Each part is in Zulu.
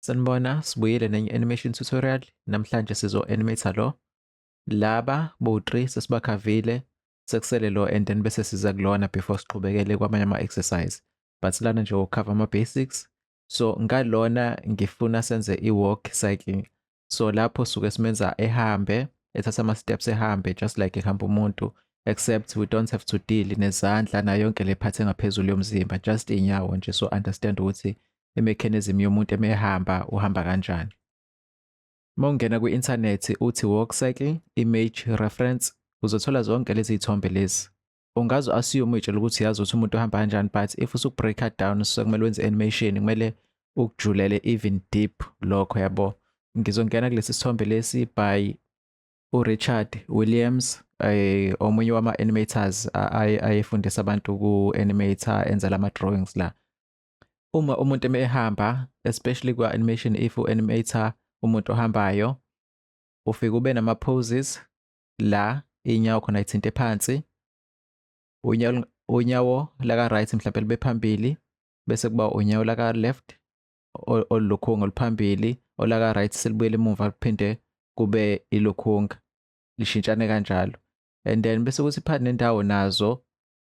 Sanibona, sibuyile nenye animation tutorial. Namhlanje sizo-animate lo. Laba bowu-3 sesibakhavile, sekusele lo and then bese siza kulona before siqhubekele kwamanye ama-exercise. But lana nje ucover ama-basics. So ngalona ngifuna senze i-walk cycle. So lapho suke simenza ehambe, ethatha ama-steps ehambe just like ehamba umuntu, except we don't have to deal nezandla nayo yonke le part engaphezulu yomzimba, just inyawo nje. So understand ukuthi i-mechanism yomuntu emehamba uhamba kanjani. Uma ungena kwi-inthanethi uthi walk cycle image reference, uzothola zonke lezi zithombe lezi. Ungaze u-assume uy'tshela ukuthi yazi ukuthi umuntu uhamba kanjani, but if usuku-break down sekumele wenze animation, kumele ukujulele even deep lokho, yabo. Ngizongena kulesi sithombe lesi by uRichard Williams, omunye wama-animators ayefundisa abantu ku-animate, enza lama-drawings la. Uma umuntu emehamba, especially kwa-animation, if u-animate umuntu ohambayo, ufike ube nama-poses la iy'nyawo khona ithinte phansi, unyawo laka right mhlawumbe libe phambili, bese kuba unyawo laka left olulokhunga oluphambili, olaka right selibuyele emuva, liphinde kube ilokhunga, lishintshane kanjalo. And then bese kuthi phakathi nendawo nazo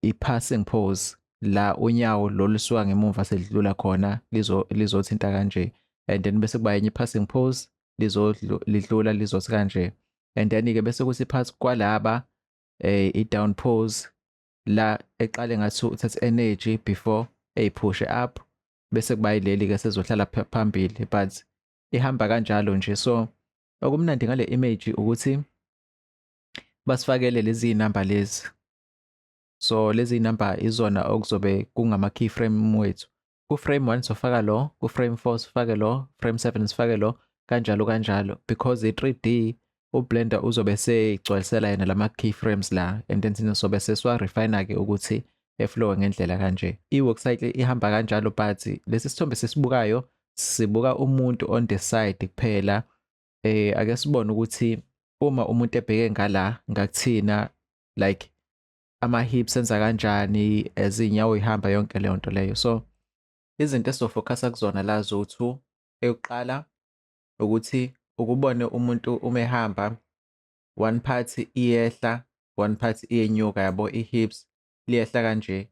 i-passing pose la unyawo lolu lisuka ngemuva selidlula khona lizothinta kanje, and then bese kuba enye i-passing pose lidlula lizothi kanje. And then-ke bese kuthi phakathi kwalaba i-down pose la eqale ngathi uthatha energy before eyiphushe up, bese kuba yileli-ke sezohlala phambili, but ihamba kanjalo nje. So okumnandi ngale image ukuthi basifakele lezi namba lezi. So lezi namba izona okuzobe kungama keyframe wethu. Ku-frame 1 sofaka lo, ku-frame 4 sifake lo, frame 7 sifake lo, kanjalo kanjalo, because i-3D uBlender uzobe seyigcwalisela yena lama keyframes la, and then thina sobe sesiwa-refine-ke ukuthi eflow ngendlela kanje. I-walk cycle ihamba kanjalo, but lesi sithombe sesibukayo sibuka umuntu on the side kuphela. Ake sibone ukuthi uma umuntu ebheke ngala ngakuthina, like ama hips enza kanjani as inyawo ihamba, yonke leyo nto leyo. So izinto esizofocusa kuzona la zo2, eyokuqala ukuthi ukubone umuntu uma ehamba, one part iyehla, one part iyenyuka, yabo. I-hips liyehla kanje,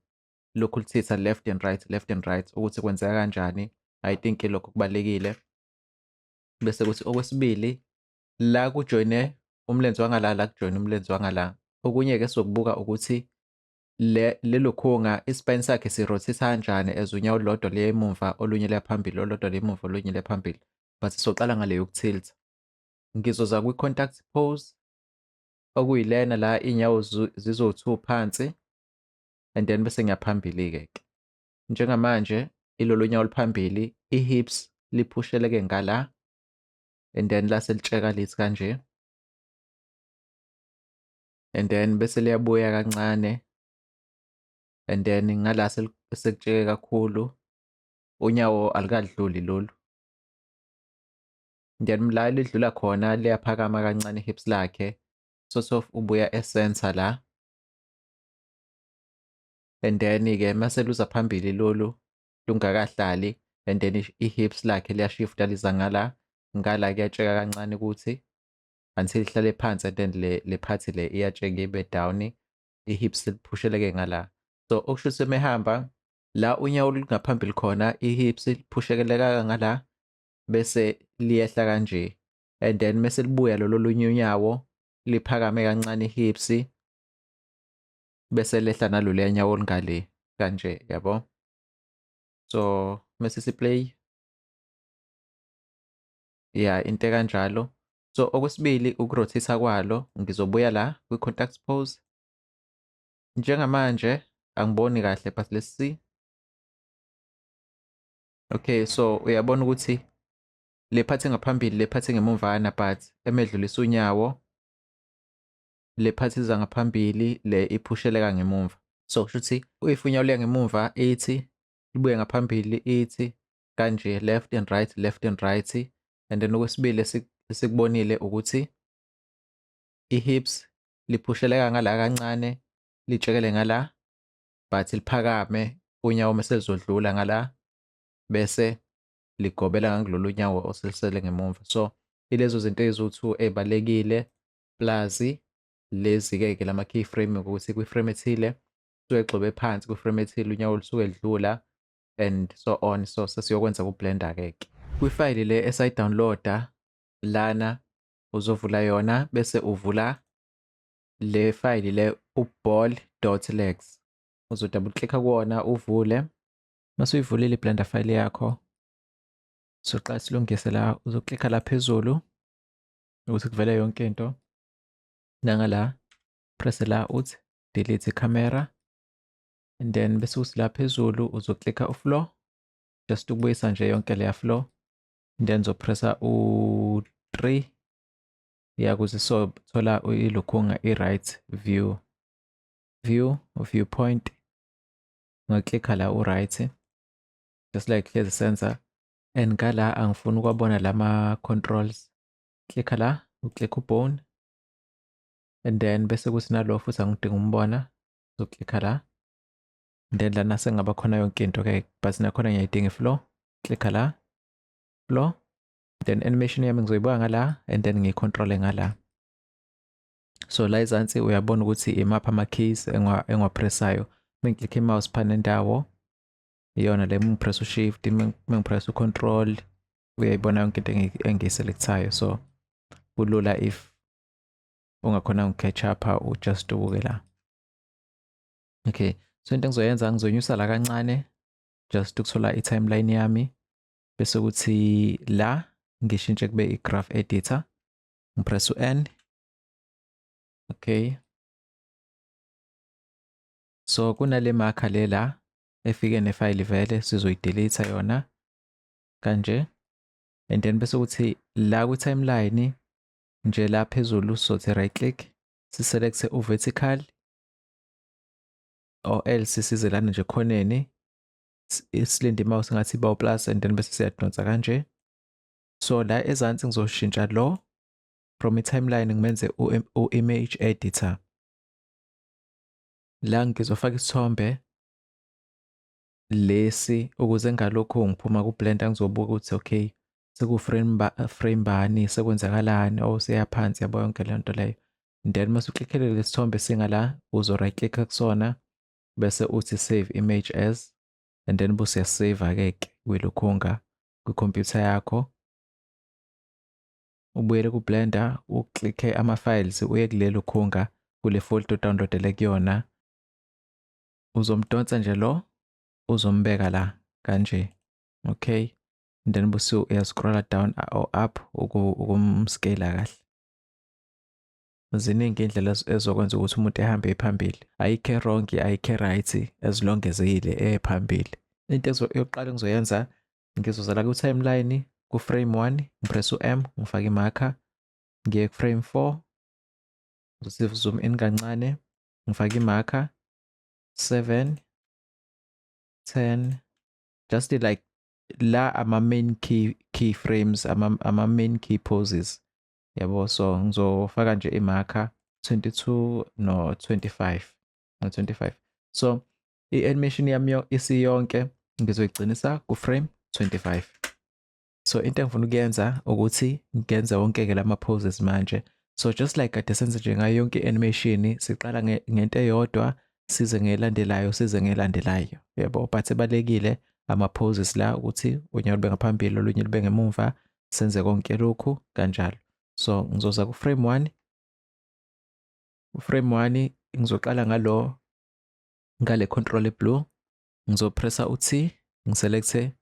lokhu lithitha left and right, left and right, ukuthi kwenzeka kanjani. I think lokho kubalulekile. Bese kuthi okwesibili, la kujoyine umlenze wangala, la kujoyine umlenze wangala. Okunye-ke sizokubuka ukuthi le lelo khunga ispine sakhe sirotate kanjani as unyawo olulodwa liya emumva, olunye liya phambili, olulodwa liya emuva, olunye liya phambili. But soqala ngale yokuthiltha. Ngizoza kwi-contact pose, okuyilena la iy'nyawo zizo-two phansi, and then bese ngiyaphambili-ke ke. Njengamanje ilolu nyawo oluphambili, i-hips liphusheleke ngala, and then lase litsheka lithi kanje, and then bese liyabuya kancane, and then ngala sekutsheke kakhulu, unyawo alukadluli lolu. Then la lidlula khona liyaphakama kancane i-hips lakhe, sort of ubuya e-center la. And then-ke mase luza phambili lolu lungakahlali, and then i-hips lakhe liyashifta liza ngala, ngala kuyatsheka kancane ukuthi until lihlale phansi, and then le part le iyatsheka ibe down, i-hips liphusheleke ngala. So okusho ukuthi mehamba la unyawo olungaphambili khona, i-hips liphushekeleka ngala bese liyehla kanje, and then mase libuya lolo olunye unyawo liphakame kancane i-hips, bese lehla naloluya nyawo olungale kanje, yabo. So mase si-play, ya, into ekanjalo. So okwesibili ukurotate kwalo, ngizobuya la kwi-contact pose. Njengamanje angiboni kahle, but let's see. Okay, so uyabona ukuthi le part engaphambili, le part engemumvana, but emedlulisa unyawo, le part iza ngaphambili, le iphusheleka ngemumva. So kusho ukuthi if unyawo luya ngemumva ithi libuye ngaphambili, ithi kanje, left and right, left and right. And then okwesibili esikubonile ukuthi i-hips liphusheleka ngala kancane, litshekele ngala, but liphakame unyawo mase lizodlula ngala bese Ligobela ngakulolu nyawo oselusele ngemumva. So ilezo zinto eziwu-two ey'balulekile, plus lezi-ke ke lama keyframe, ukuthi kwi-frame ethile suke egxobe phansi, kwi-frame ethile unyawo lusuke lidlula, and so on. So sesiyokwenza ku-Blender ke ke kwifayili le esayi-downloada lana. Uzovula yona bese uvula le fayili le, uball.legs. Uzo-double clicka kuwona, uvule. Mase uyivulile i-Blender file yakho, soqala silungise la. Uzoklikha la phezulu ukuthi kuvele yonke into, nangala press la, uthi delete camera, and then bese uthi la phezulu uzoklikha ufloor, just ukubuyisa nje yonke leya floor, and then uzopressa u-3 ya kuze sothola ilokhunga i-right view, viewpoint. Ungaklikha la u-right, just like hlezi senza. And ngala angifuni ukwabona lama controls. Klikha la, uklikha ubone, and then bese kuthi nalo futhi angidinga umbona, uzoklikha la, and then lana sengaba khona yonke into ke, but nakhona ngiyayidinga ifloor. Klikha la, floor. Then animation yami ngizoyibuka ngala and then ngiyicontrole ngala. So la ezansi uyabona ukuthi imaphi ama-keys engiwapressayo. Mengiklikha i-mouse phana nendawo, iyona le. Mengipress u-shift, mengipress u-control, uyayibona yonke into engiyiselectayo. So kulula if ungakhona uku-catch up, just ubuke la. Okay, so into engizoyenza, ngizonyusa la kancane just ukuthola i-timeline yami, bese kuthi la ngishintshe kube i-graph editor, ngipress u-N. Okay, so kunale marker le la efike nefayili vele, sizoyidelete yona kanje, and then bese kuthi la kwi-timeline nje la phezulu sizothi right click, siselect u-vertical, or else size lana nje khoneni, silinde i-mouse ngathi iba plus, and then bese siyadonsa kanje. So la ezansi ngizoshintsha lo from i-timeline, ngimenze u-image editor. La ngizofaka isithombe lesi ukuze ngalokhu ngiphuma ku-Blender ngizobuka ukuthi okay, seku-frame ba, frame bani, sekwenzakalani, oh, seyaphansi, yabo, yonke le nto leyo. Then mase uklikhele lesithombe singala, uzo right click kusona bese uthi save image as, and then bese uyasave ke ke kwilokhunga kwikhompyutha yakho. Ubuyele ku-Blender, uklikhe ama-files, uye kulelo khunga, kule folder odownloadele kuyona. Uzomdonsa nje lo, uzombeka la kanje. Okay, and then bese uyascrolla down or up ukumscale kahle. Ziningi indlela ezokwenza ukuthi umuntu ehambe phambili. Ayikho wrong, ayikho right, as long as eyile ephambili. Into yokuqala engizoyenza, ngizoza la ku-timeline, ku-frame 1, ngipress u-M, ngifake imarker. Ngiye ku-frame 4, ngizothi zoom in kancane, ngifake imarker. 7, 10, just like la ama main key frames, ama main key poses, yabo. So ngizofaka nje imarker 22 no 25 no 25. So i-animation yami isiyonke ngizoyigcinisa ku-frame 25. So into engifuna ukuyenza ukuthi ngenze wonke-ke lama poses manje. So just like kade senze nje ngayo yonke i-animation, siqala ngento eyodwa, size ngelandelayo, size ngelandelayo, yabo. But ebalekile ama poses la, ukuthi unyawo lube ngaphambili, olunye lube ngemumva, senze konke lokhu kanjalo. So ngizoza ku frame 1. Ku frame 1 ngizoqala ngalo, ngale control blue, ngizopressa u-T, ngiselecte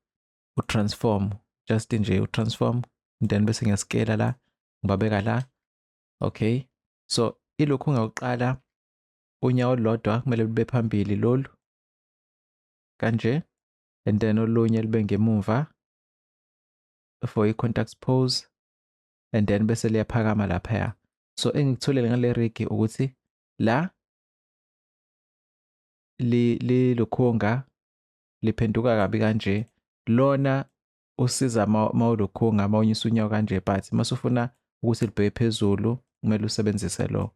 u-transform, just nje u-transform, then bese ngiyascale la, ngibabeka la. Okay, so ilokhu ngakuqala, unyawo olulodwa kumele lube phambili lolu kanje, and then olunye lube ngemumva for i-contact pose, and then bese liyaphakama laphaya. So engikutholile ngale rig ukuthi la lilokhunga liphenduka kabi kanje. Lona usiza mawulokhunga, mawunyusa unyawo kanje, but masufuna ukuthi libheke phezulu kumele usebenzise lo.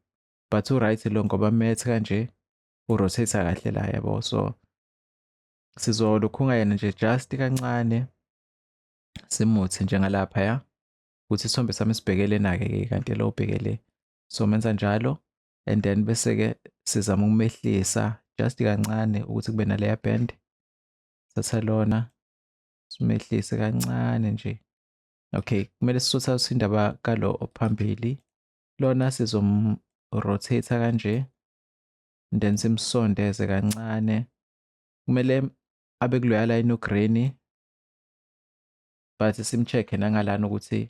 But u-right lo ngoba matte kanje, urotate kahle la, yabo. So sizolokhunga yena nje just kancane. Simuthi njengalapha ya ukuthi isithombe sami sibhekele nake-ke kanti lo ubhekele. So menza njalo and then bese-ke sizama ukumehlisa just kancane ukuthi kube naleya bend. Thatha lona simehlise kancane nje. Okay, kumele sisothatha indaba kalo ophambili. Lona sizom-rotate kanje and then simsondeze kancane. Kumele abe kuloya line o-green, but sim-check-e nangalana ukuthi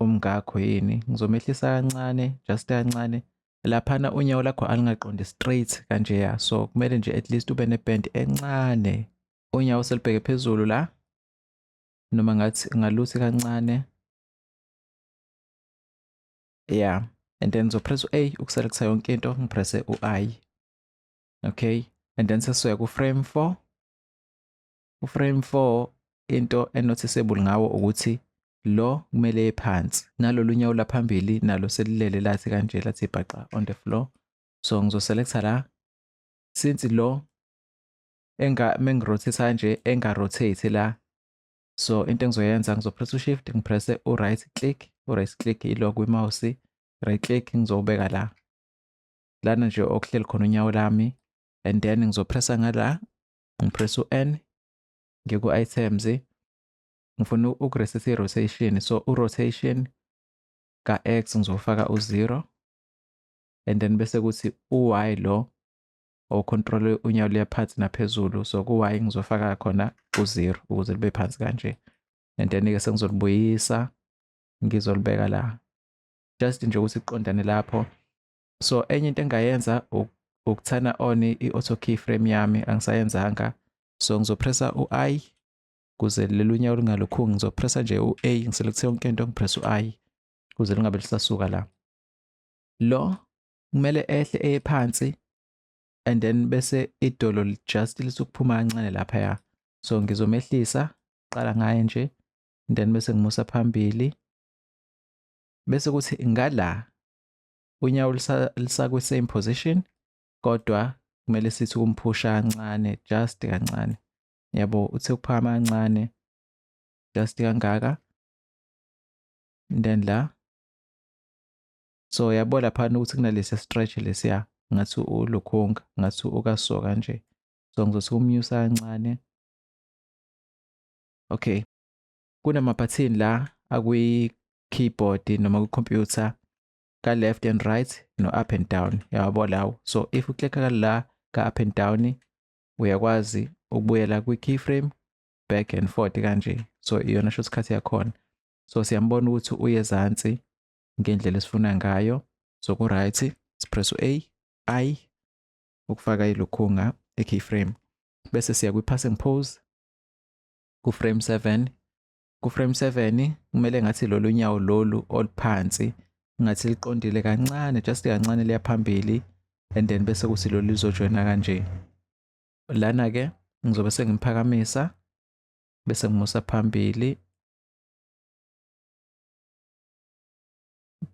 umngakho yini. Ngizomehlisa kancane, just kancane. Laphana unyawo lakho alingaqondi straight kanjeya, so kumele nje at least ube ne-bend encane. Unyawo selibheke phezulu la, noma ngathi ngaluthi kancane. Yeah, and then ngizo-press u-A uku-select-a yonke into, ngi-press-e u-I. Okay, and then sesizoya ku-frame 4. U-frame 4 into e-noticeable ngawo ukuthi lo kumele phansi, nalolu nyawo laphambili nalo selilele lathi kanje, lathi bhaqa on the floor. So ngizo-select-a la, since lo enga mengi-rotate kanje enga-rotate la, so into engizoyenza ngizo-press u-shift, ngi-press-e u-right click, u-right click ilo kwi-mouse, right click ngizowubeka la lana nje okuhleli khona unyawo lami, and then ngizo-press-a ngala, ngi-press u-N, ngiye ku-items, ngifuna uku-reset i-rotation, so u-rotation ka-X ngizofaka u-0 and then bese kuthi u-Y lo o-control unyawo luya phansi naphezulu, so ku-Y ngizofaka khona u-0 ukuze libe phansi kanje, and then-ke sengizolibuyisa ngizolibeka la just nje ukuthi kuqondane lapho. So enye into engayenza uku-turn-a on i-auto keyframe yami, angisayenzanga, so ngizo-press-a u-I kuze lolu nyawo lingalokhu, ngizo-press-a nje u-A, ngi-select yonke into, ngi-press u-I kuze lingabe lisasuka la. Lo kumele ehle eye phansi and then bese idolo just lisukuphuma kancane laphaya, so ngizomehlisa qala ngaye nje and then bese ngimusa phambili, bese kuthi ngala unyawo lisakwi same position, kodwa kumele sithi ukumphusha kancane, just kancane, yabo, uthe ukuphakama kancane just kangaka, and then la, so yabo laphana ukuthi kunalesi stretch lesiya ngathi ulukhunga, ngathi ukaso kanje, so ngizothi umnyusa kancane. Okay, kunamabhathini la akwi keyboard noma ku-computer ka left and right no up and down, yabo lawo. So if u-click-a la ka up and down uyakwazi ukubuyela kwi keyframe back and forth kanje, so iyona shortcut yakhona. So siyambona ukuthi uye ezansi ngendlela esifuna ngayo, so ku right si-press u-A I ukufaka ilukhunga e-keyframe, bese siya kwi-passing pose ku frame 7. Ku frame 7 kumele ngathi lolu nyawo lolu oluphansi ngathi liqondile kancane, just kancane liya phambili, and then bese kuthi lolu lizojoyina kanje. Lana ke ngizobe sengimphakamisa bese ngimusa phambili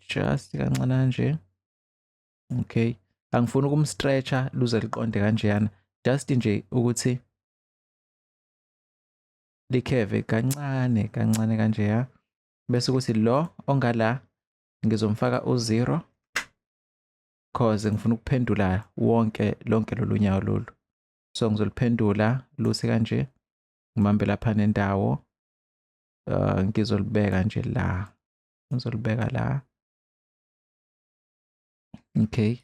just kancane kanje. Okay, angifuni ukum-stretch-a luze liqonde kanjeyana, just nje ukuthi likheve kancane kancane kanjeya, bese kuthi lo ongala ngizomfaka u-0 cause ngifuna ukuphendula wonke lonke lolu nyawo lolu, so ngizoliphendula luthi kanje, ngibambe lapha nendawo, ngizolibeka nje la, ngizolibeka la. Okay,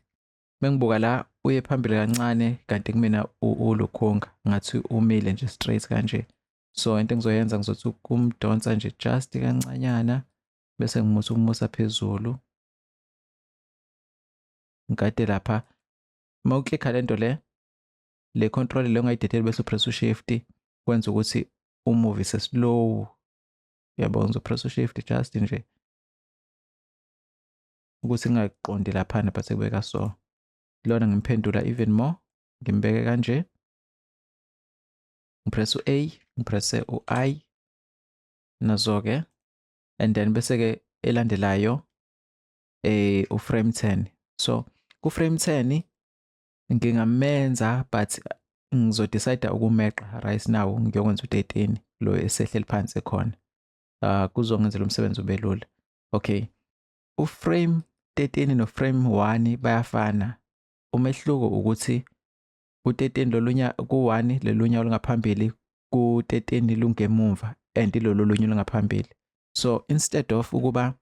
mengibuka la uye phambili kancane kanti kumina ulukhunga ngathi umile nje straight kanje, so into engizoyenza ngizothi ukumdonsa nje just kancanyana bese ngimusa ukumusa phezulu ngikade lapha. Uma u-click-a lento le control le ongayidedeli bese u-press u-shift kwenza ukuthi u-move slow, yabo, ngizo-press u-shift just nje ukuthi ngingaqondi laphana, but sekubeka so. Lona ngimphendula even more, ngimbeke kanje, ngi-press u-A, ngi-press-e u-I nazo-ke, and then bese-ke elandelayo u-frame 10. So ku-frame 10 ngingamenza, but Ngizodecide ukumeqa right now, ngiyokwenza u-13 lo esehleli phansi khona. Kuzongenzela umsebenzi ube lula. Okay, uframe 13 no frame 1 bayafana. Umehluko ukuthi u-13 lolunya ku-1 lelunya olungaphambili, ku-13 lungemumva and lolu lunye olungaphambili. So instead of ukuba,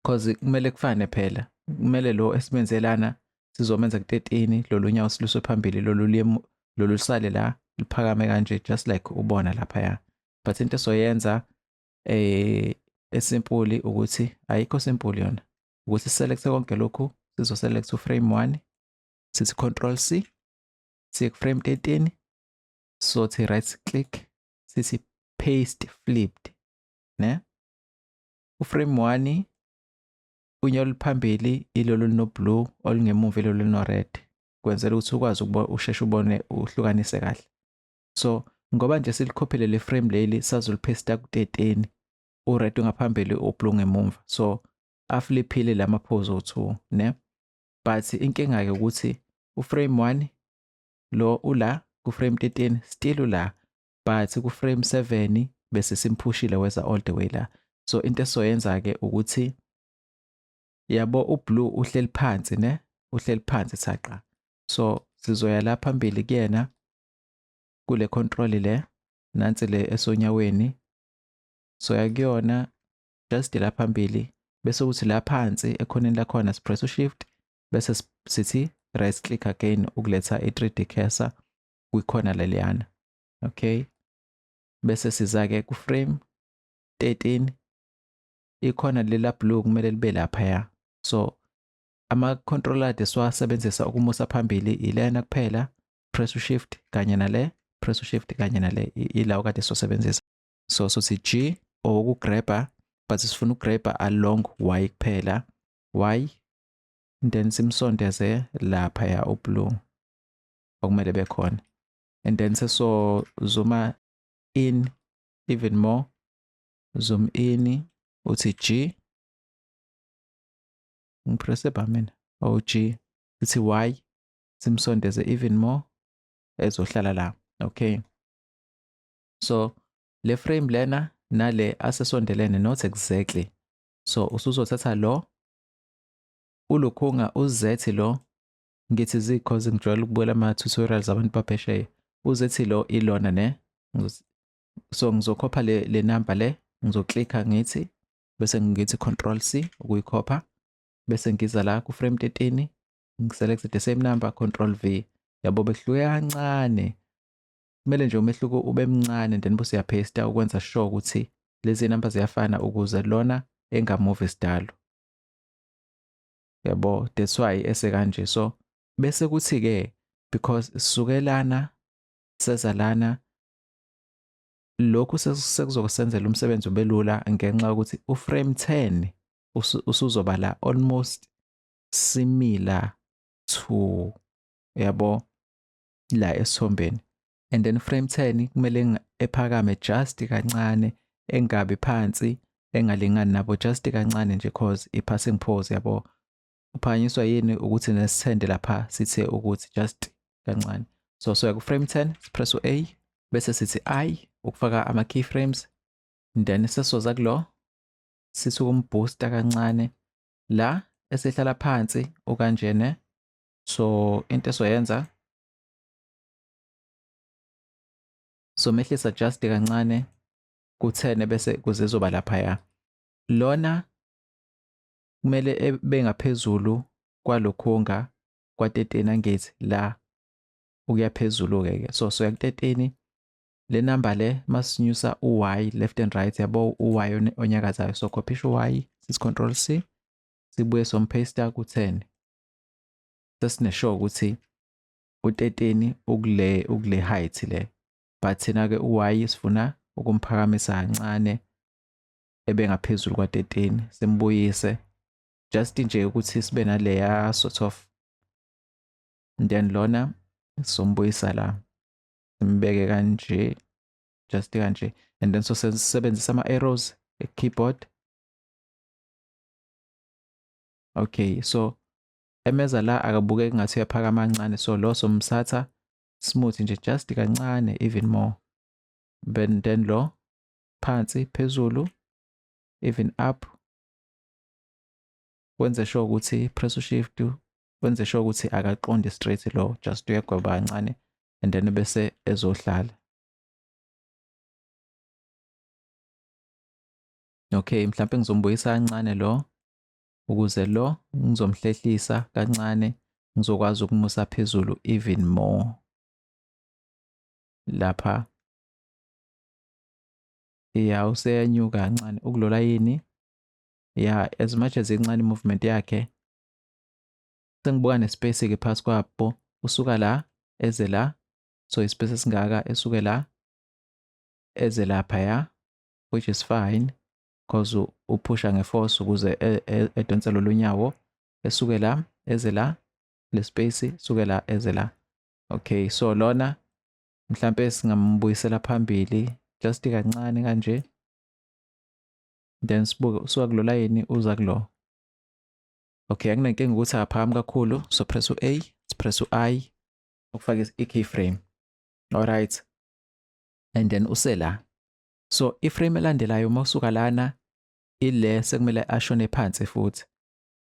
cause kumele kufane phela, kumele lo esimenzelana sizomenza ku-13 lolu nyawo siluswe phambili, lolu lusale la liphakame kanje, just like ubona lapha. But into esoyenza esimple ukuthi, ayikho simple yona, ukuthi select konke lokhu, sizo select uframe 1, sithi control C, siye frame 13, sothi right click, sithi paste flipped, ne uframe 1 unyawo oluphambili ilolu no blue, olungemuva ilolu no red, kwenzela ukuthi ukwazi ukuba usheshe ubone, uhlukanise kahle. So ngoba nje silikhophile le frame leli, sazolipaste ku-13, u-red ungaphambili, ublue ngemumva, so afliphile lama pose o2, ne. But inkinga ke ukuthi uframe 1 lo ula ku frame 13 still ula, but ku frame 7 bese simphushile weza all the way la. So into esoyenza ke ukuthi, yabo, ublue uhleli phansi, ne, uhleli phansi thaqa, so sizoya la phambili kuyena kule control le, nansi le esonyaweni, soya kuyona just la phambili, bese kuthi la phansi ekhoneni lakhona sipress ushift, bese sithi right click again ukuletha i-3D cursor kwikhona leliyana. Okay, bese siza ke ku frame 13, ikhona lela blue kumele libe lapha. So ama controller ade siwasebenzisa ukumusa phambili ilena kuphela, press shift kanye nale, press shift kanye nale, ilawo kade siwasebenzisa. So sothi G or ukugrabha, but sifuna ukugrabha along Y kuphela, Y, then simsondeze lapha ya ublue okumele bekhona, and then seso zooma in even more, zoom in, uthi G, ngipresse ba mina, oh, G, sithi Y, simsondeze even more, ezohlala la. Okay, so le frame lena nale asesondelene, not exactly. So usuzothatha lo ulokhunga uZ lo, ngithi Z cause ngijwayele ukubukela ama-tutorials abantu baphesheya, uZ lo ilona, ne. So ngizokhopha le number le, ngizoklikha ngithi, bese ngithi control C ukuyikhopha, bese ngiza la ku frame 13, ngiselect the same number, control V. Yabo, behluke kancane, kumele nje umehluko ube mncane, then bese uyapaste ukwenza sure ukuthi lezi number ziyafana ukuze lona engamove isidalo, yabo. That's why ese kanje. So bese kuthi ke, because sisukelana seza lana, lokhu sekuzokusenzela umsebenzi ube lula ngenxa yokuthi uframe 10 usuzoba la almost similar to, yabo, la esithombeni, and then frame 10 kumele ephakame just kancane, engabi phansi, engalingani nabo, just kancane nje, cause i-passing pose, yabo, uphakanyiswa yini ukuthi nesithende lapha sithe ukuthi just kancane. So soya ku frame 10, press u-A, bese sithi I ukufaka ama keyframes, then sesoza kulo, sithi ukumboosta kancane la esehlala phansi okanjene. So into esoyenza, somehlisa just kancane ku-10, bese kuze izoba laphaya. Lona kumele ebe ngaphezulu kwalokhunga kwa-13, angithi la ukuya phezulu-ke ke. So soya ku-13, le number le masinyusa u-y left and right, yabo, u-y onyakazayo. So copy u-y, sithi control C, sibuye sompaste ku-10, sesine-sure ukuthi u-13 ukule height le, but thina ke u-y sifuna ukumphakamisa kancane ebe ngaphezulu kwa-13, simbuyise just nje ukuthi sibe naleya sort of, then lona sombuyisa la, simbeke kanje, just kanje, and then so sisebenzisa ama-arrows e-keyboard. Okay, so emeza la akabukeki ngathi uyaphakama kancane, so lo somsatha smooth nje just kancane even more. Then lo phansi phezulu even up, wenze sure ukuthi press shift, wenze sure ukuthi akaqondi straight lo, just uyagweba kancane and then bese ezohlala. Okay, mhlawumbe ngizombuyisa kancane lo ukuze lo ngizomhlehlisa kancane, ngizokwazi ukumusa phezulu even more lapha. Yeah, useyanyuka kancane ukulola yini. Yeah, as much as incane movement yakhe, sengibuka nespace ke phakathi kwabo, usuka la eze la, so ispace esingaka esuke la eze lapha, ya, which is fine because uphusha ngeforce ukuze edonse lolu nyawo, esuke la eze la, le space suke la eze la. Okay, so lona mhlambe singambuyisela phambili just kancane kanje, then sibuke usuka kulo layini uza kulo. Okay, akunenkinga ukuthi akaphakami kakhulu, so press u-A, press u-I ukufaka i-keyframe. Alright, and then usela. So iframe elandelayo uma usuka lana ile sekumele ashone phansi futhi.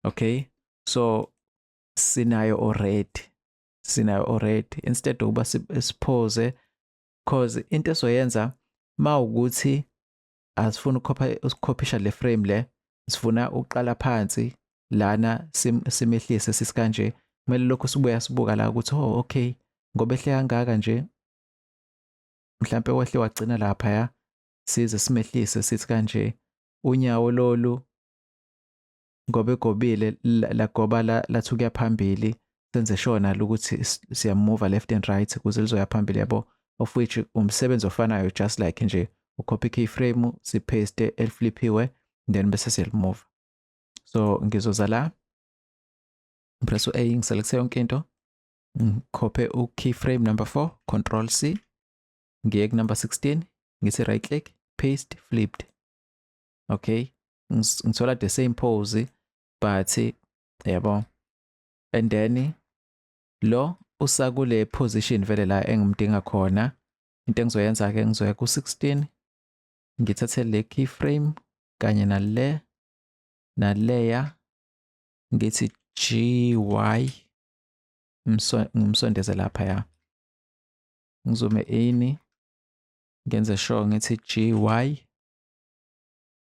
Okay, so sinayo already, sinayo already. Instead ukuba sipause, cause into esoyenza mawukuthi asifuna ukukhophisha le frame le, sifuna uqala phansi lana simehlise sisikanje, kumele lokho sibuya sibuka la ukuthi oh okay, ngoba ehle kangaka nje mhlambe wehle wagcina lapha, ya, size simehlise sithi kanje unyawo lolu ngoba egobile lagoba lathukuya phambili, senze shona ukuthi siyamuva left and right ukuze lizoya phambili, yabo, of which umsebenzi ofanayo just like nje ucopy keyframe sipaste eliflipiwe then bese siyalimuva. So ngizoza la, press u-A, ngiselect yonke into, ngikhophe u-keyframe number 4, control C, ngiye ku number 16, ngithi right click, paste flipped. Okay, ngithola the same pose but yabo, and then lo usakule position vele la engimdinga khona. Into engizoyenza ke, ngizoya ku 16, ngithathe le keyframe kanye nale naleya, ngithi GY, ngimsondeze lapha, ya, ngizoome in, ngenze sure ngithi GY,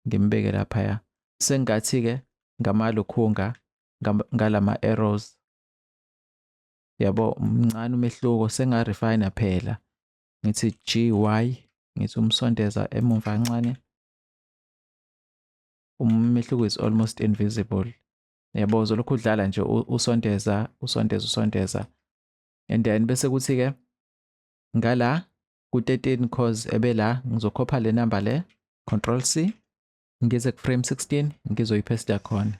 ngimbeke lapha, ya. Sengathi ke ngamalokhunga ngalama arrows, yabo, mncane umehluko, senga refine phela, ngithi GY, ngithi umsondeza emumva kancane, umehluko is almost invisible, yabo. Uzolokhu udlala nje usondeza usondeza usondeza, and then bese kuthi ke ngala ku-13, cause ebela, ngizokhopha le number le, control C, ngize ku frame 16, ngizoyipaste khona.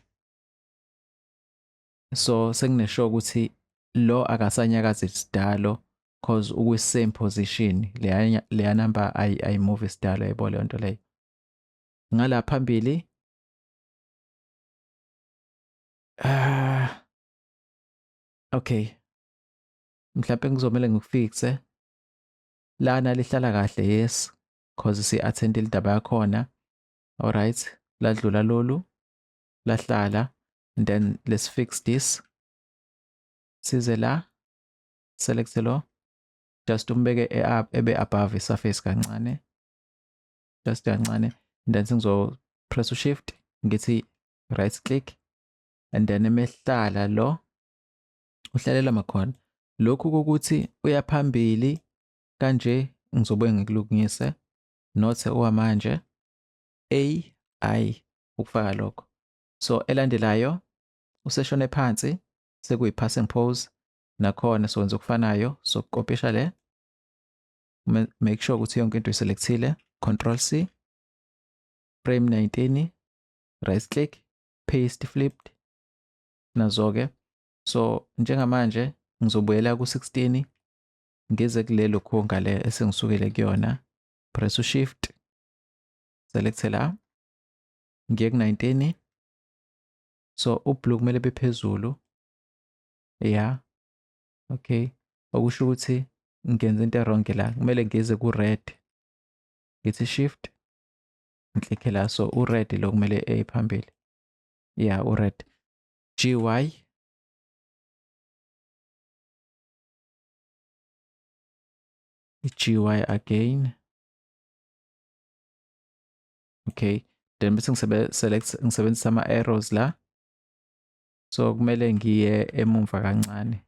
So senginesure ukuthi lo akasanyakazi isidalo cause ukwi same position, leya number ayimove isidalo, yabo leyo nto leyo. Ngala phambili okay, mhlawumbe ngizomela ngikufixe lana, lihlala kahle, yes, cause si attend indaba yakhona. Alright, ladlula lolu lahlala, and then let's fix this, size la, select lo, just umbeke ebe above isurface kancane, just kancane, and then sengizo press shift, ngithi right click, and then emehlala lo uhlalela makhona lokhu kokuthi uya phambili kanje, ngizobuye ngikulungise, not okwamanje, A I ukufaka lokho. So elandelayo useshone phansi, sekuyi passing pose nakhona, sokwenza okufanayo, sokukopisha le, make sure ukuthi yonke into uyiselectile, control C, frame 19, right click, paste flipped, nazo-ke. So njengamanje ngizobuyela ku-16, ngize kulelo khunga le esengisukile kuyona, press u-shift, select la, ngiye ku-19. So ublue kumele bephezulu, yeah, okay, okusho ukuthi Ngenza into e-wrong la, kumele ngize ku-red, ngithi shift ngiklikhe la. So u-red lo kumele eye phambili, yeah, u-red. GY, GY again. Okay, then bese select ngisebenzisa ama arrows la, so kumele ngiye emumva kancane,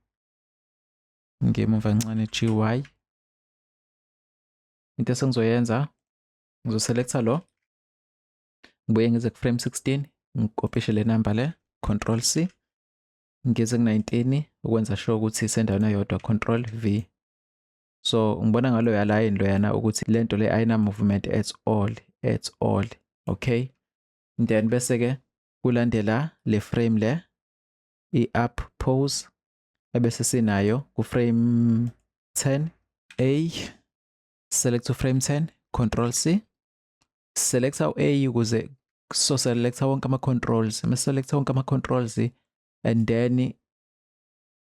ngiye emumva kancane. GY. Into esengizoyenza, ngizoselecta lo, ngibuye ngize ku frame 16, ngikopishe le number le, control C, ngize ku 19 ukwenza sure ukuthi isendaweni eyodwa, control V. So ngibona ngalo ya line loyana ukuthi lento le ayina movement at all, at all. Okay, then bese ke kulandela le frame le, i-up pose ebese sinayo ku frame 10. A, select to frame 10, control C, select A ukuze so select wonke ama controls, uma select wonke ama controls and then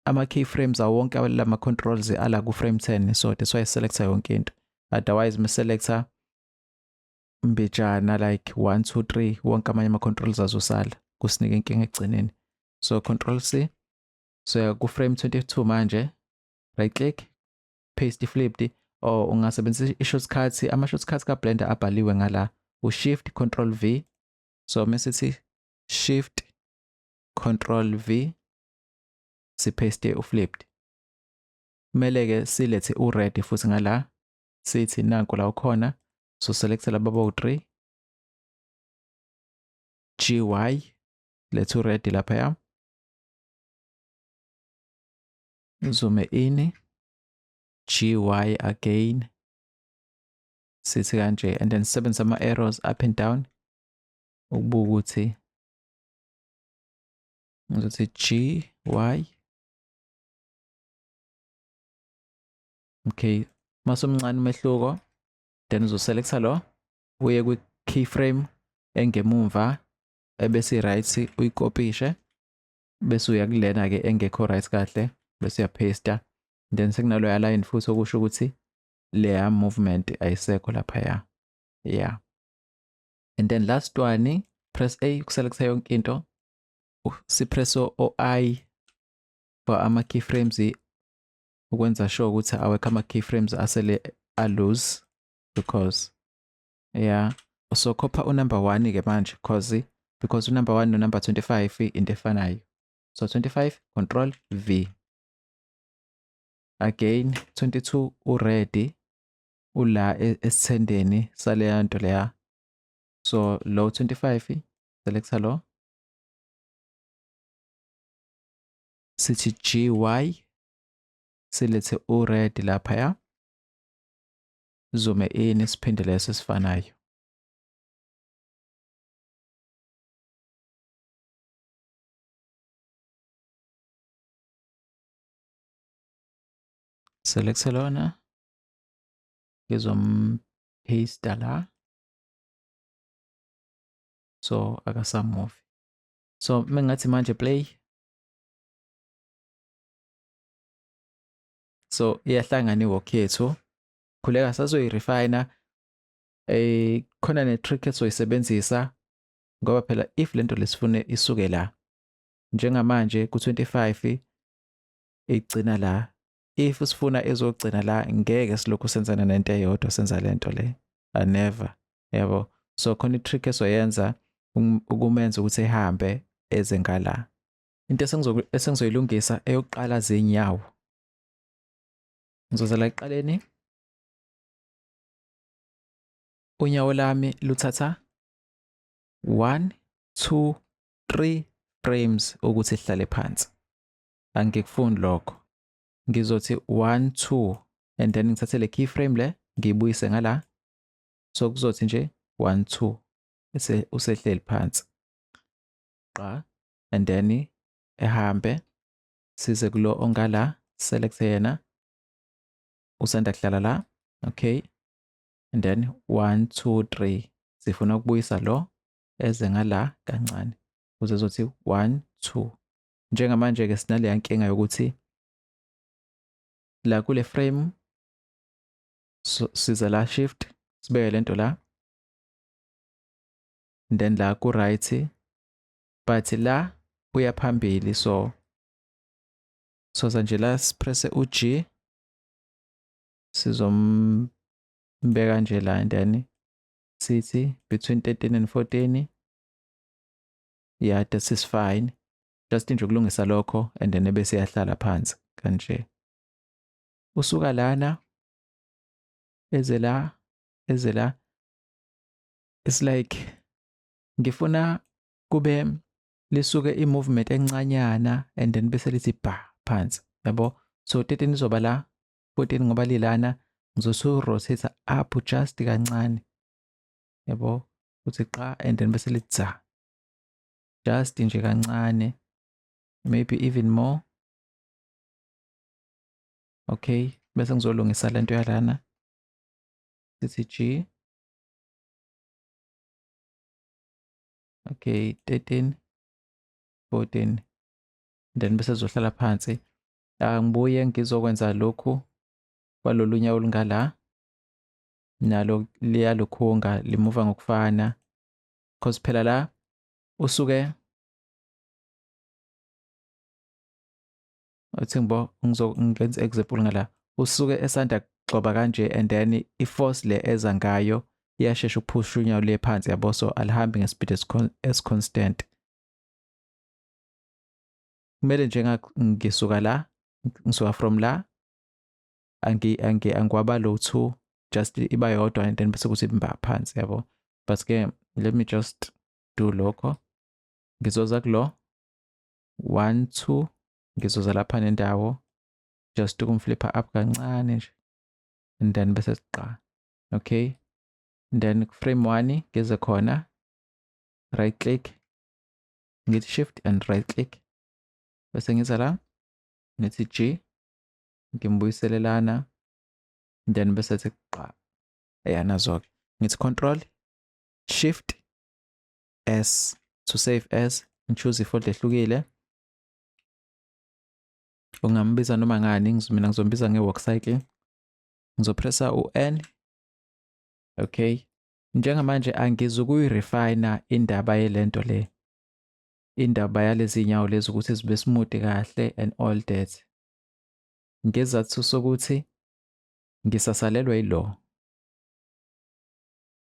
ama keyframes awonke lama controls ala ku frame 10. So that's why select yonke into, otherwise uma selecta mbijana like 1 2 3 wonke amanye ama controls azosala, kusinike inkinga ekugcineni. So control C. So ku frame 22 manje, right click, paste flipped, or ungasebenzisa i-shortcut, ama shortcuts ka Blender abhaliwe ngala, u shift control V. So mesithi shift control V, si paste u flipped. Kumele ke silethe u red futhi ngala, sithi nanku la ukhona. So select laba bawu 3, GY, letha u red lapha, zoom in, GY again, sithi kanje, and then sebenzisa ama arrows up and down ukubuka ukuthi ngizothi GY. Okay, masumncane umehluko, then uzoselecta lo, uye kwi keyframe engemumva ebese right uyikopishe, bese uya kulena ke engekho right kahle, bese uyapaste. Then sekunalo line futhi, okusho ukuthi leya movement ayisekho lapha. Yeah, and then last one, press A ukuselecta yonke into, sipress o I for ama keyframes ukwenza sure ukuthi awekho ama keyframes asele a loose, because yeah. So copy u number 1 ke manje, because u number 1 no number 25 into efanayo. So 25, control V again, 22 u ready ula esithendeni saleya nto leya. So lo 25, selecta lo, sithi GY, silethe u red lapha, zoom in, siphinde leso esifanayo. Select lona, ngizompaste la, so akasamove. So mengathi manje play, so iyahlangana iwork yethu. Khuleka, sazoyirefine, khona ne trick esoyisebenzisa, ngoba phela if lento lesifune isuke la njengamanje ku 25 igcina la, if sifuna ezogcina la, ngeke silokhu senzana nento eyodwa, senza lento le, never, yabo. So khona i-trick esoyenza ukumenza ukuthi ehambe eze ngala. Into esengizoyilungisa eyokuqala zinyawo, ngizoza la ekuqaleni, unyawo lami luthatha 1 2 3 frames ukuthi sihlale phansi. Angikufuni lokho, ngizothi 1 2 and then ngithathe le keyframe le ngiyibuyise ngala, so kuzothi nje 1 2 bese usehleli phansi qa, and then ehambe size kulo ongala, select yena usanda kuhlala la. Okay, and then 1 2 3 sifuna ukubuyisa lo eze ngala kancane ukuze ezothi 1 2. Njengamanje ke sinaleya nkinga yokuthi la kule frame So siza la, shift, sibeke lento la, and then la ku right, but la uya phambili, so soza nje la sipresse u G, sizombeka nje la, and then sithi between 13 and 14. Yeah, this is fine. Just nje ukulungisa lokho, and then ebese yahlala phansi kanje. Usuka lana eze la, eze la. It's like ngifuna kube lisuke i-movement encanyana and then bese lithi ba phansi, yabo. So 13 izoba la, 14 ngoba lilana, ngizosu rotate up just kancane, yabo, uthi qa, and then bese lithi za just nje kancane, maybe even more. Okay, bese ngizolungisa lento yalana, sithi G. Okay, 13, 14, then bese zohlala phansi. Angibuye ngizokwenza lokhu kwalolu nyawo olungala, nalo liyalukhunga limuva ngokufana, cause phela la usuke uthi ngibo ngizenza example ngala, usuke esanda kugxoba kanje, and then i-force le eza ngayo iyashesha ukuphusha unyawo le phansi, yabo. So alihambi ngespeed esi-constant. Kumele nje ngisuka la, ngisuka from la, angiwaba lo 2, just iba yodwa, and then bese kuthi imba phansi, yabo. But ke let me just do lokho. Ngizoza kulo 1 2, ngizoza lapha nendawo just ukumflipha up kancane nje, and then bese siqa. Okay, and then frame 1 ngize khona, right click, ngithi shift and right click, bese ngiza la ngithi G, ngimbuyisele lana, then bese sithi qa, yanazo-ke. Ngithi control shift S to save as, ngichoose ifolder ehlukile. Ungambiza noma ngani, mina ngizombiza nge-walk cycle. Ngizopressa u-N. Okay, njengamanje angizukuyirefina indaba yelento le, indaba yalezi nyawo lezi ukuthi zibe smooth kahle and all that, ngezathu sokuthi ngisasalelwe yilo.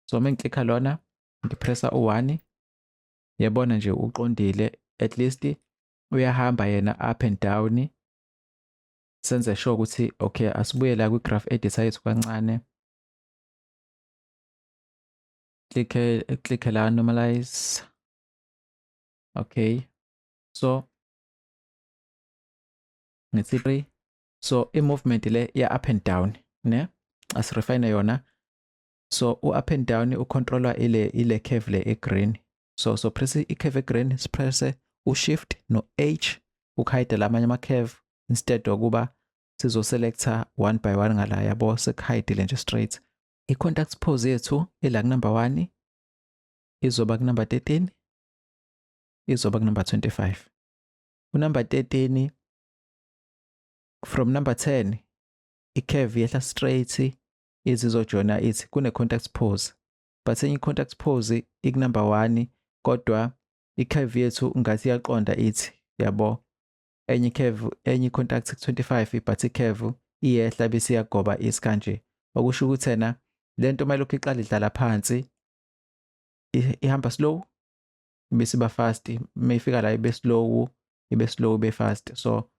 So uma ngiklikha lona, ngipressa u1, yabona nje uqondile, at least uyahamba yena up and down. Senze sure ukuthi okay, asibuye la kwi-graph editor yethu kancane, click la, normalize. Okay, so ngithi 3, so i-movement le ya up and down ne, asirefine yona. So u-up and down ucontrolwa ile curve le e-green. So press i-curve e-green, sipresse u-shift no-H ukuhide lamanye ama-curve, instead wokuba sizoselecta one by one ngala, yabo, sekuhidile nje straight. I-contact pose yethu ila ku-number 1, izoba ku-number 13, izoba ku-number 25. Ku-number 13, from number 10 i-curve yehla straight izizojoyina ithi kune-contact pose, but enye i-contact pose iku-number 1, kodwa i-curve yethu ngathi iyaqonda ithi, yabo. Enye curve, enye i-contact ku-25, but i-curve iyehla bese iyagoba isikanje, okusho ukuthi ena lento uma ilokhu iqala idlala phansi ihamba slow bese iba fast, mayifika la ibe slow, ibe slow, ibe fast. So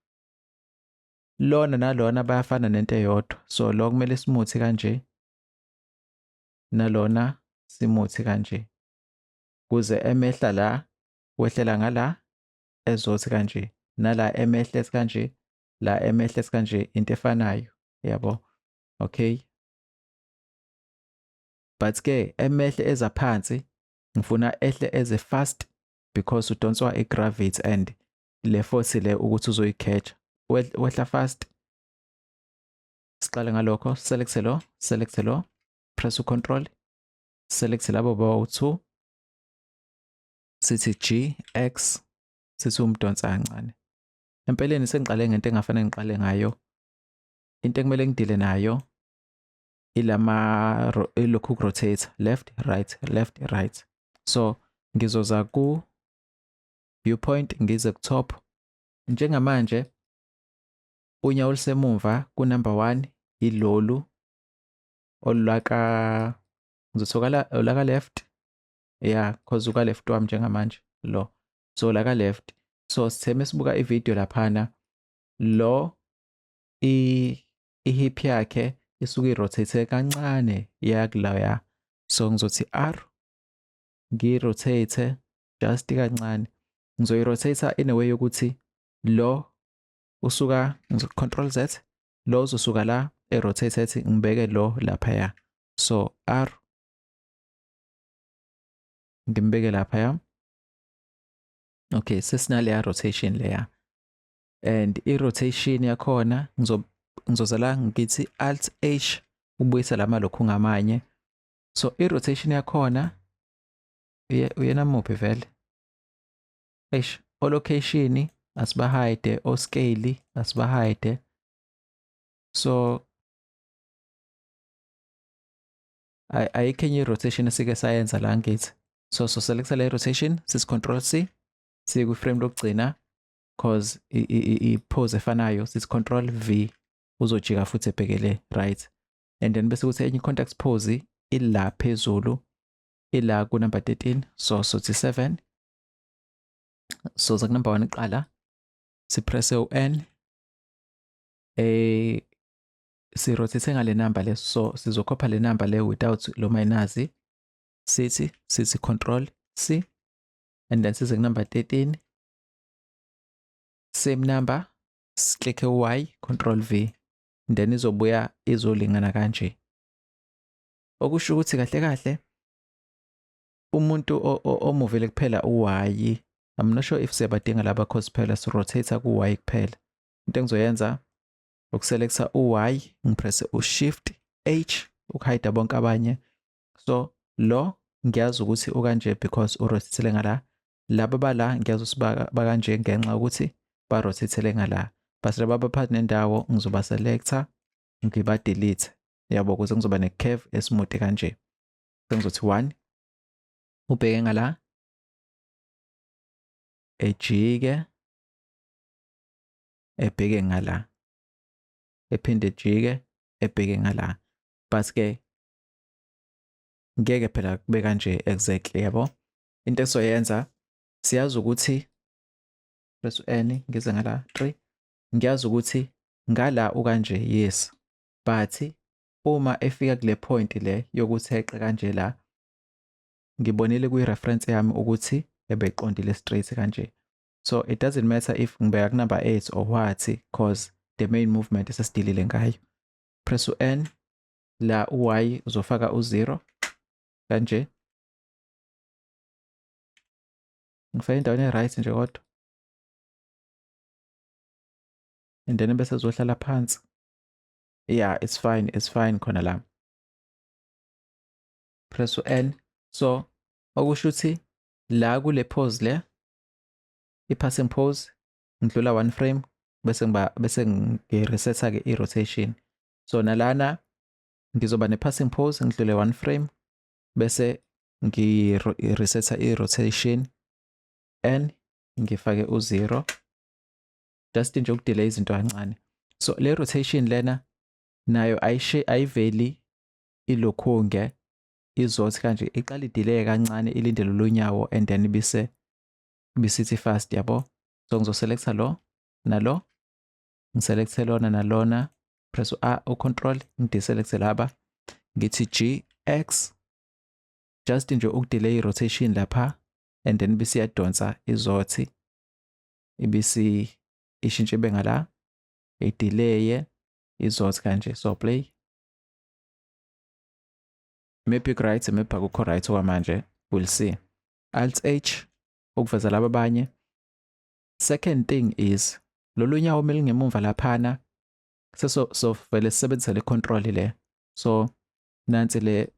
lona nalona bayafana nento eyodwa, so lo kumele smooth kanje, nalona smooth kanje, kuze emehla la wehlela ngala ezothi kanje, nala emehle kanje, la emehle kanje, into efanayo, yabo. Okay, but ke emehle eza phansi ngifuna ehle eze fast, because udonswa i-gravity and le force le ukuthi uzoyi-catch, wehla fast. Siqale ngalokho, select lo, select lo, press u-control, select labo bawu-2, sithi G X, sithi umdonsa kancane. Empeleni sengiqale ngento engafanele ngiqale ngayo. Into ekumele ngidile nayo Ilama ilokhu rotate left, right, left, right. So ngizoza ku viewpoint, ngize ku top. Njengamanje unyawo olusemumva ku number 1 ilolu olulaka, ngizothola olaka left, yeah, cause uka left wami njengamanje lo, so laka left. So sitheme sibuka ivideo laphana, lo i-hip yakhe isuke irotate kancane iya kulaya. So ngizothi R, ngirotate just kancane. Ngizoyirotate in a way yokuthi lo usuka, ngizo control Z, lo uzosuka la erotate ethi ngibeke lo laphaya. So R, ngimbeke laphaya. Okay, sesinaleya rotation leya, and i-rotation yakhona ngizoza la ngithi Alt H ubuyisa lama lokhu ngamanye. So i-rotation yakhona uyena muphi vele? Eish, o-location asibahide, o-scale asibahide. So ayikho enye i-rotation esike sayenza la ngithi. So selecta le rotation, sis control C, siye ku-frame lokugcina cause i-pose efanayo, sis control V, uzojika futhi ebhekele right. And then bese kuthi enye contact pose ila phezulu, ila ku number 13, so sothi 7. So za number 1 iqala, sipress u-N, sirotate ngale number le, so sizokhopha le number le without lo minus, sithi control C, and then size ku number 13, same number, click Y, control V, then izobuya izolingana kanje. Okusho ukuthi kahle kahle umuntu omuvele kuphela u-Y, I'm not sure if siyabadinga laba cause phela sirotate ku-Y kuphela. Into engizoyenza ukuselecta u-Y, ngipresse u-Shift H ukuhide bonke abanye. So lo ngiyazi ukuthi ukanje because urotate ngala, laba bala ngiyazi ukuthi bakanje ngenxa ukuthi barotate ngala, but laba abaphakathi nendawo ngizoba selecta ngiba delete, yabo, ukuze ngizoba ne curve esmooth kanje. Sengizothi 1 ubheke ngala, ejike ebheke ngala, ephinde ejike ebheke ngala. But ke ngeke phela kube kanje exactly, yabo. Into esoyenza, siyazi ukuthi press N ngize ngala 3, ngiyazi ukuthi ngala ukanje, yes, but uma efika kule point le yokuthi eqe kanje la, ngibonile kwi reference yami ukuthi ebeqondile straight kanje. So it doesn't matter if ngibeka ku number 8 or what, cause the main movement esesidilile ngayo. Press u-N la, u-Y uzofaka u-0 kanje. Ngifake endaweni e-right nje kodwa. And then bese uzohlala phansi. Yeah, it's fine, it's fine khona la. Press u-N. So okusho ukuthi la kule pose le, i-passing pose, ngidlula 1 frame bese ngiba bese ngiresetha ke i-rotation. So nalana ngizoba ne-passing pose, ngidlule 1 frame bese ngiresetha i-rotation, N ngifake u-0 just nje ukudelay izinto kancane. So le rotation lena nayo ayiveli ilokhunge izothi kanje, iqala idelay kancane ilindele lonyawo and then ibise bisithi fast, yabo. So ngizoselecta lo nalo, ngiselecte lona nalona, press A u control, ngideselecte laba, ngithi G X just nje ukudelay rotation lapha, and then bese iyadonsa izothi ibisi ishintshe ibe ngala, idelay izothi kanje. So play, maybe right, maybe akukho right okwamanje, we'll see. Alt H ukuveza laba abanye. Second thing is lolu nyawo melingemumva laphana, seso so vele sisebenzisa le control le. So nansi le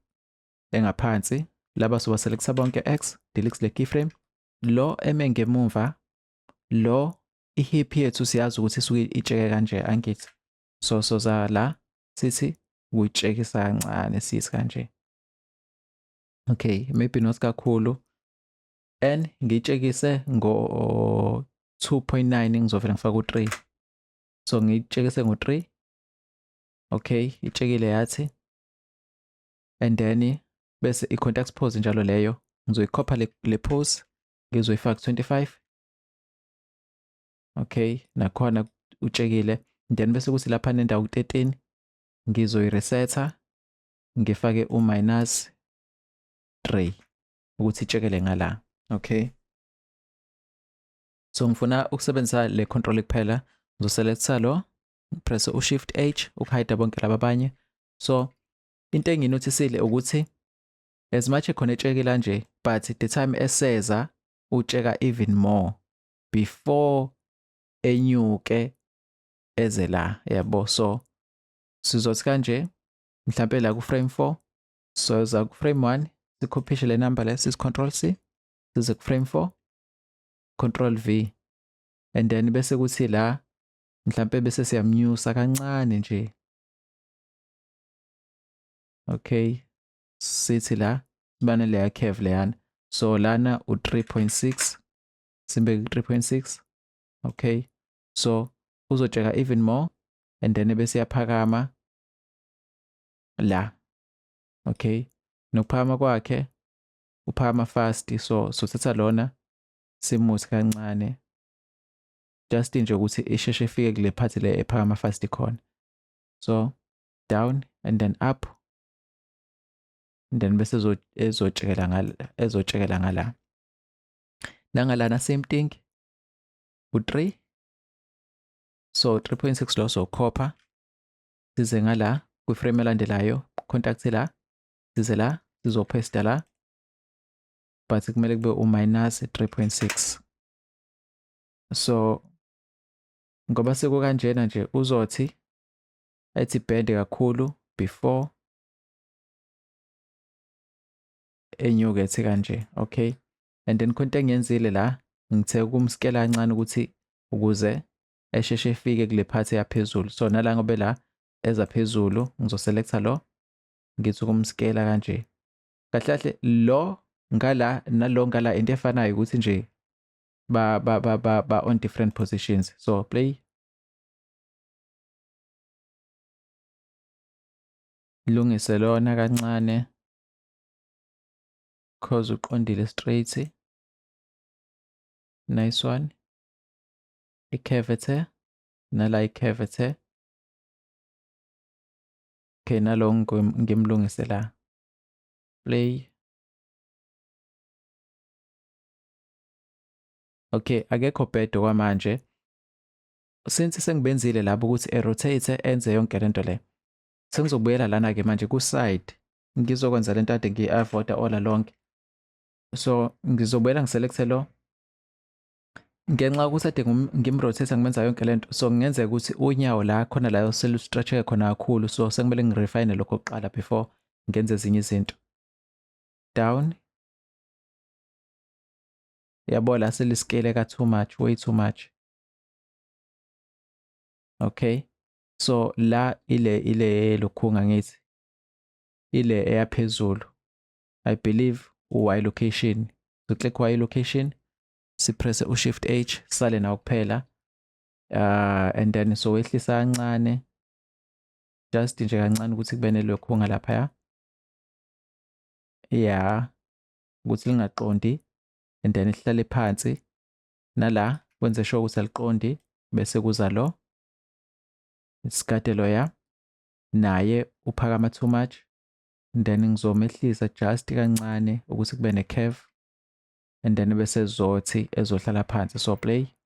engaphansi laba soba selecta bonke, X, delete le keyframe. Lo eme ngemumva lo, i-hip yethu siyazi ukuthi isuke itsheke kanje, angithi? So soza la sithi Ukuyitshekisa kancane sithi kanje. Okay, maybe not kakhulu. N ngiyitshekise ngo 2.9, ngizovela ngifaka u3. So ngiyitshekise ngo3. Okay, itshekile yathi. And then bese i-contact pose njalo leyo ngizoyikhopha le pose, ngizoyifaka 25. Okay, nakhona utshekile. Then bese kuthi lapha nendawo ku-13 ngizoyiresetha, ngifake u-minus 3 ukuthi itshekele ngala. Okay, so ngifuna ukusebenzisa le control kuphela. Ngizoselecta lo, press u-Shift H ukuhide bonke laba abanye. So into enginothisile ukuthi as much ekhona etshekela nje, but the time eseza utsheka even more before enyuke eze la, yabo. So sizothi kanje mhlambe la ku frame 4, so za ku frame 1 sikhophishe le number le, sis Control C, size ku frame 4, Control V, and then bese kuthi la mhlambe bese siyamnyusa kancane nje. Okay, sithi la sibane leya curve leyana. So lana u3.6, simbeke 3.6. Okay, so uzotsheka even more and then bese yaphakama la. Okay, nokuphakama kwakhe uphakama fast, so sothatha lona simuthi kancane just nje ukuthi isheshe ifike kule part le ephakama fast khona. So down and then up, and then bese ezotshekela ngala, ezotshekela ngala nangalana, same thing u3. So 3.6 lo sokhopha size ngala kwi-frame elandelayo, contact la, size la, sizopaste la, but kumele kube u-minus 3.6. So ngoba sekukanjena nje uzothi ethi bend kakhulu before enyuke ethi kanje. Okay, and then khonto engiyenzile la, ngithe ukumskela kancane ukuthi ukuze esheshe efike kule part yaphezulu. So nala ngobe la eza phezulu, ngizoselecta lo, ngithi ukumskela kanje. Kahle kahle lo ngala nalo ngala into efanayo, ukuthi nje ba ba ba ba, ba on different positions. So play, lungise lona kancane cause uqondile straight. Nice one. I-curvature nala i-curvature. Okay, nalo ngimlungise la. Play. Okay, akekho bad okwamanje. Since sengibenzile labo ukuthi erotate enze yonke lento le, sengizobuyela lana ke manje ku side, ngizokwenza lento ade ngiyi-avoid all along. So ngizobuyela ngiselecte lo, ngenxa yokuthi ade ngimrotate ngimenza yonke lento, so kungenzeka ukuthi unyawo la khona la selustretcheke khona kakhulu. So sekumele ngirefine lokho kuqala before ngenze ezinye izinto. Down, yabo la seliskele ka too much, way too much. Okay, so la ile lokhunga ngithi ile eyaphezulu, I believe u-Y location. So click Y location, sipresse u-Shift H, sale nawo kuphela, and then so wehlisa kancane, just nje kancane ukuthi kube nelokhunga lapha, ya ukuthi lingaqondi, and then ihlale phansi nala wenze sure ukuthi aliqondi, bese kuza lo isikade loya naye uphakama too much, and then ngizomehlisa just kancane ukuthi kube ne curve, and then bese zothi ezohlala phansi. So play,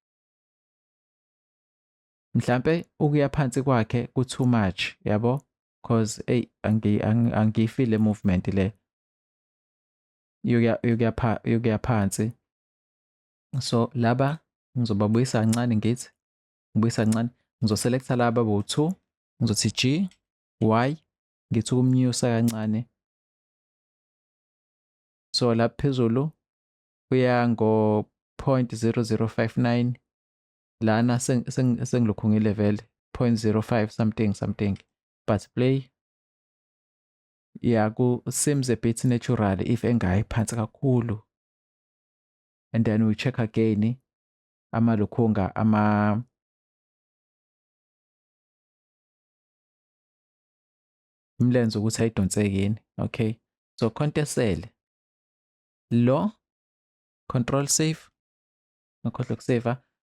mhlambe ukuya phansi kwakhe ku too much, yabo, cause hey angiyifeel le movement le yokuya phansi. So laba ngizobabuyisa kancane, ngithi ngibuyisa kancane, ngizoselecta laba bo2, ngizothi G Y, ngithi ukumnyusa kancane. So la phezulu uya ngo 0.0059, lana sengilokhu ngilevele 0.05 something something, but play. Yeah, ku seems a bit natural if engayi phansi kakhulu. And then we check again amalukhunga ama imilenze ukuthi ayidonseki yini. Okay, so khonto esele lo, control save, ngakhohlwa ukuseva.